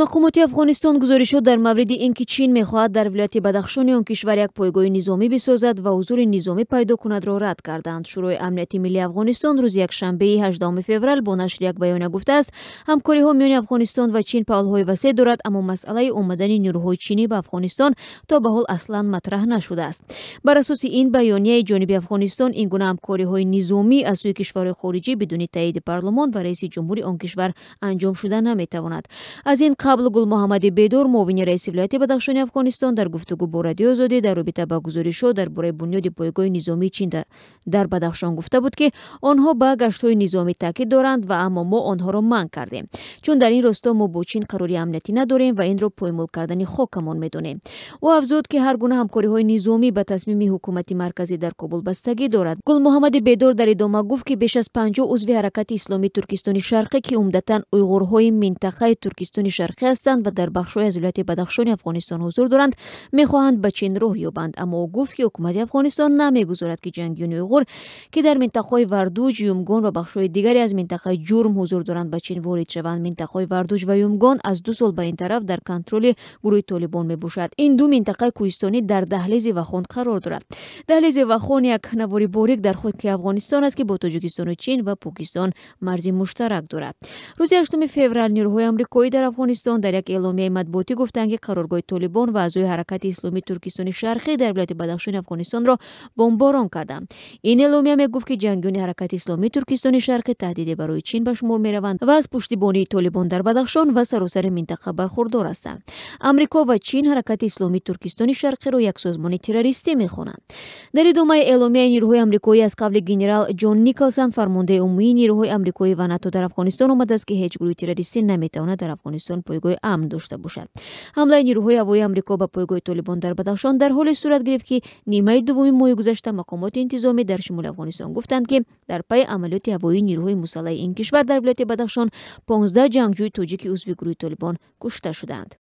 Мақомоти Афғонистон гузоришот дар мавриди ин ки Чин мехоҳад дар вилояти Бадахшони он кишвар як пойгоҳи низомӣ бисозад ва ҳузури низомӣ пайдо кунадро рад карданд. Шӯрои амнияти миллии Афғонистон рӯзи якшанбеи 18 феврал бо нашри як баёния гуфтааст, ҳамкориҳо миёни Афғонистон ва Чин паҳлӯҳои васеъ дорад, аммо масъалаи омадани нерӯҳои чинӣ ба Афғонистон то ба ҳол аслан матраҳ нашудааст. Бар асоси ин баёнияи ҷониби Афғонистон, ин гуна ҳамкориҳои низомӣ аз сӯи кишварҳои хориҷӣ бидуни таъйиди парлумон ва раиси ҷумҳури он кишвар анҷом шуда наметавонад. Аз ин қабл Гулмуҳаммади Бедор, муовини раиси вилояти Бадахшони Афғонистон, дар гуфтугӯ бо Радиои Озодӣ дар робита ба гузоришҳо дар бораи бунёди пойгоҳи низомии Чин дар Бадахшон гуфта буд, ки онҳо ба гаштҳои низомӣ таъкид доранд ва аммо мо онҳоро манъ кардем, чун дар ин росто мо бо Чин қарори амниятӣ надорем ва инро поймол кардани хокамон медонем. Ӯ афзуд, ки ҳар гуна ҳамкориҳои низомӣ ба тасмими ҳукумати марказӣ дар Кобул бастагӣ дорад. Гулмуҳаммади Бедор дар идома гуфт, ки беш аз 50 узви ҳаракати исломии Туркистони Шарқӣ, ки умдатан уйғурҳои минтақаи Туркистони Шарқӣ ҳастанд ва дар бахшҳои аз вилояти Бадахшони Афғонистон ҳузур доранд, мехоҳанд ба Чин роҳ ёбанд. Аммо ӯ гуфт, ки ҳукумати Афғонистон намегузорад, ки ҷангиёни уйғур, ки дар минтақаҳои Вардуҷ, Юмгон ва бахшҳои дигаре аз минтақаи Ҷурм ҳузур доранд, ба Чин ворид шаванд. Минтақаҳои Вардуҷ ва Юмгон аз 2 сол ба ин тараф дар контроли гурӯҳи Толибон мебошад. Ин ду минтақаи кӯҳистонӣ дар даҳлизи Вахон қарор дорад. Даҳлизи Вахон як навори борик дар хоки Афғонистон аст, ки бо Тоҷикистону Чин ва Покистон марзи муштарак дорад. Рӯзи 8 феврал нерӯҳои амрикоӣ дар Афғонистон дар як эъломияи матбуотӣ гуфтанд, ки қароргоҳи Толибон ва аъзои ҳаракати исломии Туркистони Шарқӣ дар вилояти Бадахшони Афғонистонро бомборон карданд. Ин эъломия мегуфт, ки ҷангиёни ҳаракати исломии Туркистони Шарқӣ таҳдиде барои Чин ба шумор мераванд ва аз пуштибонии Толибон дар Бадахшон ва саросари минтақа бархурдор ҳастанд. Амрико ва Чин ҳаракати исломии Туркистони Шарқиро як созмони террористӣ мехонанд. Дар идомаи эъломияи нерӯҳои амрикоӣ аз қавли генерал Ҷон Николсон, фармондаи умумии нерӯҳои амрикоӣ ва НАТО дар Афғонистон омадааст, ки ҳеҷ гурӯҳи террористӣ наметавонад дар Афғонистон пойгоҳи амн дошта бошад. Ҳамлаи нерӯҳои ҳавоии Амрико ба пойгоҳи Толибон дар Бадахшон дар ҳоле сурат гирифт, ки нимаи дуввуми моҳи гузашта мақомоти интизомӣ дар шимоли Афғонистон гуфтанд, ки дар пайи амалиёти ҳавоии нерӯҳои мусаллаҳи ин кишвар дар вилояти Бадахшон 15 ҷангҷӯи тоҷики узви гурӯҳи Толибон кушта шуданд.